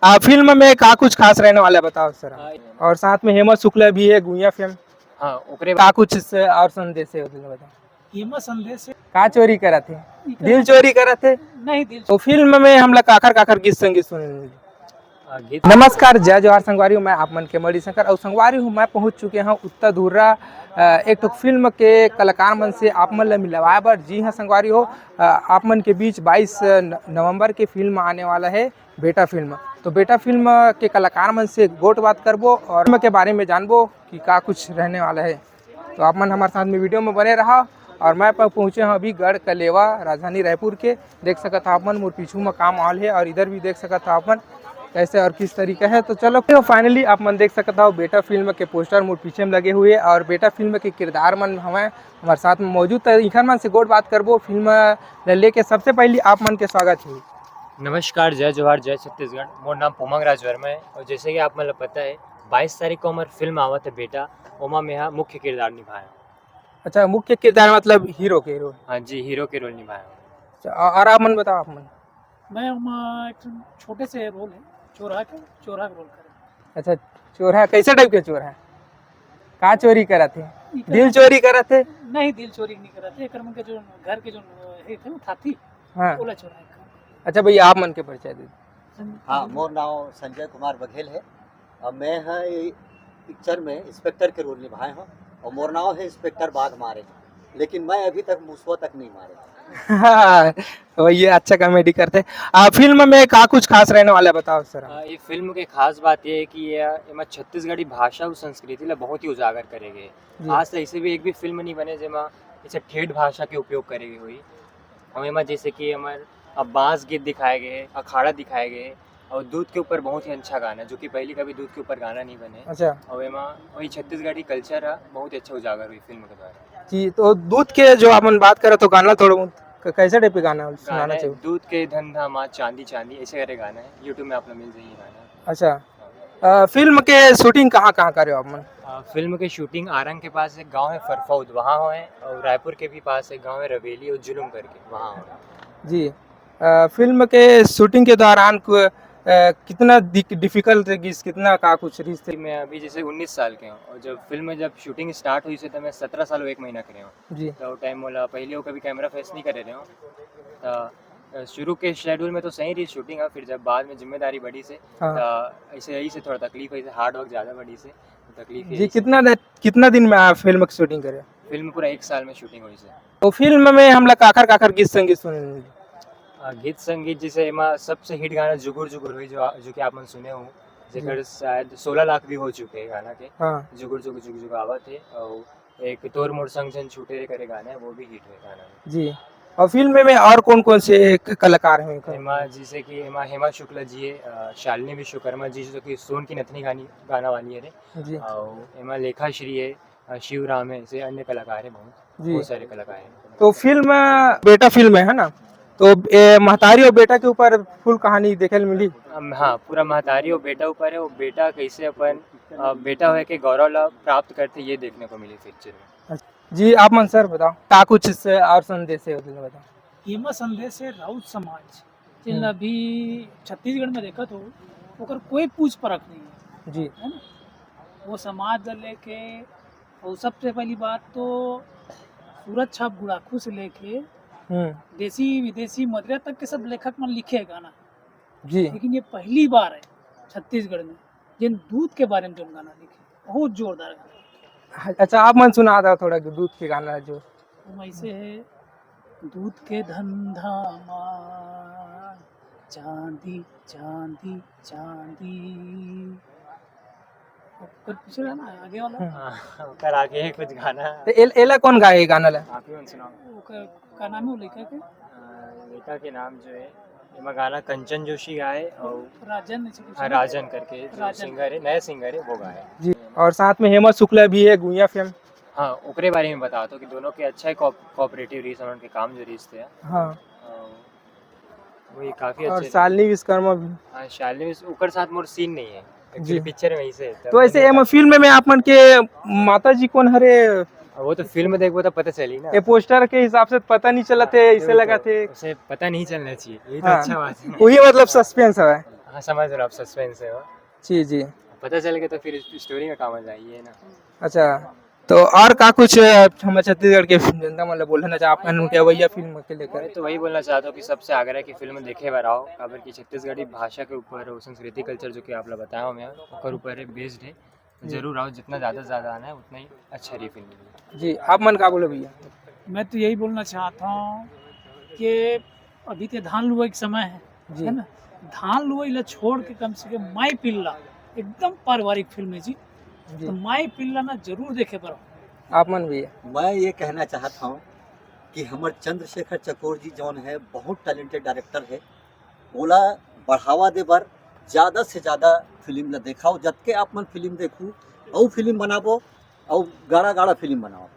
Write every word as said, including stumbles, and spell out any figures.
आ, फिल्म में का कुछ खास रहने वाला है, बताओ सर। हाँ। और साथ में हेमा शुक्ला भी है, गुइया फिल्म। हाँ, ओकरे का कुछ स-, और संदेश है, मतलब बताओ। हेमा संदेश है। का चोरी करत है? ई दिल चोरी करत है? नहीं, दिल तो फिल्म में हमला काखर काखर गीत संगीत सुने मिली? हाँ, गीत। नमस्कार, जय जोहार संगवारी हो, मैं आप मन के मणि शंकर और संगवारी हो, मैं पहुंच चुके हूं उत्तर धुर्रा, अ, एक ठो फिल्म के कलाकार मन से आप मन ला मिलवाए बर। जी हाँ संगवारी हो, अ, आप मन के बीच बाईस न-, नवंबर के फिल्म आने वाला है, बेटा फिल्म। तो बेटा फिल्म के कलाकार मन से गोठ बात करबो और फिल्म के बारे में जानबो कि का कुछ रहने वाला है। तो आप मन हमारे साथ में वीडियो में बने रहा। और मैं प-, पहुँचे हूँ अभी गढ़ कलेवा, राजधानी रायपुर के। देख सकत हो आप मन, मोर पीछू में का माहौल है और इधर भी देख सकत हो आप मन कैसे और किस तरीके है। तो चलो, तो finally आप मन देख सकत हो बेटा फिल्म के पोस्टर मोर पीछे में लगे हुए और बेटा फिल्म के किरदार मन हमें हमारे साथ में मौजूद है। इखर मन से गोठ बात करबो फिल्म ल लेके। सबसे पहली आप मन के स्वागत है। नमस्कार, जय जोहार, जय छत्तीसगढ़। मोर नाम पुमंग राज वर्मा है और जैसे कि आप मन ल पता है, बाईस तारीख को हमार फिल्म आवत है बेटा, ओमा मैं हा मुख्य किरदार निभाया। अच्छा, मुख्य किरदार मतलब हीरो के रोल? हाँ जी, हीरो के रोल निभाया। अच्छा, औ-, और आप मन बताओ, आप मन? मैं ओमा एक ठन छोटे से रोल है, चोरहा के, चोरहा के रोल करे। अच्छा, चोरहा कैसे टाइप के चोरहा? का चोरी करत है? ई दिल कर- चोरी करत है? नहीं, दिल चोरी नहीं करत है। एकर मन के जो घर के जो है थे ना थाती, हाँ। ओला चोरहा के। अच्छा भैया, आप मन के परिचय दे। हाँ, मोर नाव संजय कुमार बघेल है। अब मैं ह ये पिक्चर में इंस्पेक्टर के रोल निभाए हूँ और मोर नाव है इंस्पेक्टर बाघ मारे, लेकिन मैं अभी तक मुसवा तक नहीं मारे। हाँ, तो ये अच्छा कॉमेडी करते। आ, फिल्म में का कुछ खास रहने वाला है, बताओ सर। आ, ये फिल्म के खास बात ये है कि ये एमा छत्तीसगढ़ी भाषा और संस्कृति ला बहुत ही उजागर करे गए। जी। आज तक ऐसे भी एक भी फिल्म नहीं बने जेमा ऐसे ठेठ भाषा के उपयोग करे गए हुई। और एमा जैसे कि हमर अब बांस गीत दिखाए गए हैं, अखाड़ा दिखाए गए हैं और दूध के ऊपर बहुत ही अच्छा गाना, जो कि पहले कभी दूध के ऊपर गाना नहीं बने। अच्छा। और एमा वही छत्तीसगढ़ी कल्चर है, बहुत ही अच्छा उजागर हुई फिल्म के द्वारा। जी, तो दूध के जो अपन बात करत हो गाना थोड़ा बहुत क-, कैसे टाइप के गाना सुनाना गाना है चाहिए? दूध के धंधा मा चांदी चांदी, ऐसे करे गाना है, YouTube में आप लोग मिल जाइए गाना। अच्छा। अ, फिल्म के शूटिंग कहाँ-कहाँ करे हो आप मन? अ, फिल्म के शूटिंग आरंग के पास एक गांव है फरफौद, वहाँ हुए, और रायपुर के भी पास एक गांव है रवेली और जुलूम करके, वहाँ हुए। जी। अ, फिल्म के शूटिंग के दौरान को, अ, कितना दिक-, डिफिकल्ट रहिस, कितना का कुछ रहिस थे? मैं अभी जैसे उन्नीस साल के हूँ, और जब फिल्म, जब शूटिंग स्टार्ट हुई से, तो मैं सत्रह साल एक महीना के रहे हूँ। जी। तो टाइम मोला पहले वो कभी कैमरा फेस नहीं करे रहे हूँ। तो, अ, शुरू के शेड्यूल में तो सही रही शूटिंग, फिर जब बाद में जिम्मेदारी बढ़ी से, हाँ। तो ऐसे यही से थोड़ा तकलीफ है, हार्ड वर्क ज़्यादा बढ़ी से, तो तकलीफ जी, यही से। कितना दे-, कितना दिन में आप फिल्म की शूटिंग करे? फिल्म पूरा एक साल में शूटिंग हुई से। तो फिल्म में हमला काखर काखर गीत संगीत सुने मिली? आ, गीत संगीत जैसे एमा सबसे हिट गाना जुगुर जुगुर हुई, जो, जो कि आप मन सुने हो, जेकर जी। शायद सोलह लाख भी हो चुके हैं गाना के। हाँ। जुगुर जुगुर जुगुर जुगुर आवत है, और एक तोर मोर संग झन छूटे रे करे गाना है, वो भी हिट है गाना। जी। और फिल्म में और कौन कौन से क-, कलाकार हैं? एमा जैसे कि एमा हेमा शुक्ला जी है, अ, शालिनी विश्वकर्मा जी, जो कि सोन की नथनी गानी, गाना वाली है रे। जी। और एमा लेखा श्री है, अ, शिवराम है, ऐसे अन्य कलाकार हैं बहुत, जी। बहुत सारे कलाकार हैं। तो फिल्म बेटा फिल्म है, है ना? तो ए, महतारी और बेटा के ऊपर फुल कहानी देखे ल मिली? अम, हाँ, पूरा महतारी और बेटा ऊपर है। वो बेटा कैसे अपन, अ, बेटा होए के गौरव ला प्राप्त करते, ये देखने को मिली पिक्चर में। जी, आप मन सर बताओ, का कुछ इससे और संदेश है, उतना बताओ। एमा संदेश है राउत समाज, जेन ला हम्म। अभी छत्तीसगढ़ में देखत हो, ओकर कोई पूछ परख नहीं है। जी। है ना? वो समाज ला लेके, और सबसे पहली बात तो सूरज छाप गुड़ाखू से लेके हम्म। देसी विदेशी मदरिया तक के सब लेखक मन लिखे है गाना। जी। लेकिन ये पहली बार है छत्तीसगढ़ में जेन दूध के बारे में जोन गाना लिखे, बहुत जोरदार गाना। अच्छा, आप मन सुना दो थोड़ा दूध के गाना जो। वो ऐसे है, दूध के धंधा मा चांदी, चांदी, चांदी। ओकर पीछे रहा ना, आगे वाला। हाँ, ओकर आगे है कुछ गाना। तो एल-, एला कौन गाए ये गाना ला? आप ही मन सुनाओ। ओकर का नाम है वो लड़का के? अ, लड़का के नाम जो है, एमा गाना कंचन जोशी गाए और राजन ऐसे कुछ हाँ, है। राजन करके जो राजन। सिंगर है, नया सिंगर है, वो गाए। जी, और साथ में हेमा शुक्ला भी है, गुइया फेम। हाँ, ओकरे बारे में बता दो कि दोनों के अच्छा ही कोप-, कोऑपरेटिव रही, उनके काम जो रही थे। हाँ। और वही काफी और अच्छे थे। शालिनी विश्वकर्मा भी। हाँ, शालिनी विश्व-, ओकर साथ मोर सीन नहीं है। जी। Actually पिक्चर में ही से है, तो ऐसे एमा फिल्म में आप मन के माता जी कौन हरे? अब वो तो फिल्म देखबो तो पता चली ना। ये पोस्टर के हिसाब से पता नहीं चलत है, हाँ, ऐसे वही लगा तो, थे। उसे पता नहीं चलना चाहिए, यही तो हाँ। अच्छा बात है। वही मतलब सस्पेंस है। हाँ, समझ रहे हो, आप सस्पेंस है वो। जी जी। पता चल गया तो फिर स्टोरी में काम आ जाइए ना। अच्छा, तो और का कुछ अ, हमर छत्तीसगढ़ के जनता मन ल बोलना चाह, आप मन उनके अवैया फिल्म के लेकर? मैं तो वही बोलना चाहता हूँ कि सबसे आग्रह की फिल्म देखे बर आओ, काबर कि छत्तीसगढ़ी भाषा के ऊपर और संस्कृति कल्चर जो कि आप लोग बताया हो मैं ओकर ऊपर बेस्ड है। जरूर आओ, जितना ज़्यादा से ज़्यादा आना है उतना ही अच्छा रही फिल्म। जी, आप मन का बोलो भैया? मैं तो यही बोलना चाहता हूँ कि अभी तो धान लुआई के समय है, जी। है ना? धान लुआई ला छोड़ के कम से कम माई पिल्ला एकदम पारिवारिक फिल्म है जी। जी। तो माई पिल्ला ना जरूर देखे पर। आप मन भैया? मैं ये कहना चाहता हूँ कि हमर चंद्रशेखर चकोर जी जौन है बहुत टैलेंटेड डायरेक्टर है, ओला बढ़ावा दे बर ज़्यादा से ज़्यादा फिल्म ला देखाओ, जतके आप मन फिल्म देखू अउ फिल्म बनाबो अउ गाड़ा गाड़ा फिल्म बनाओ।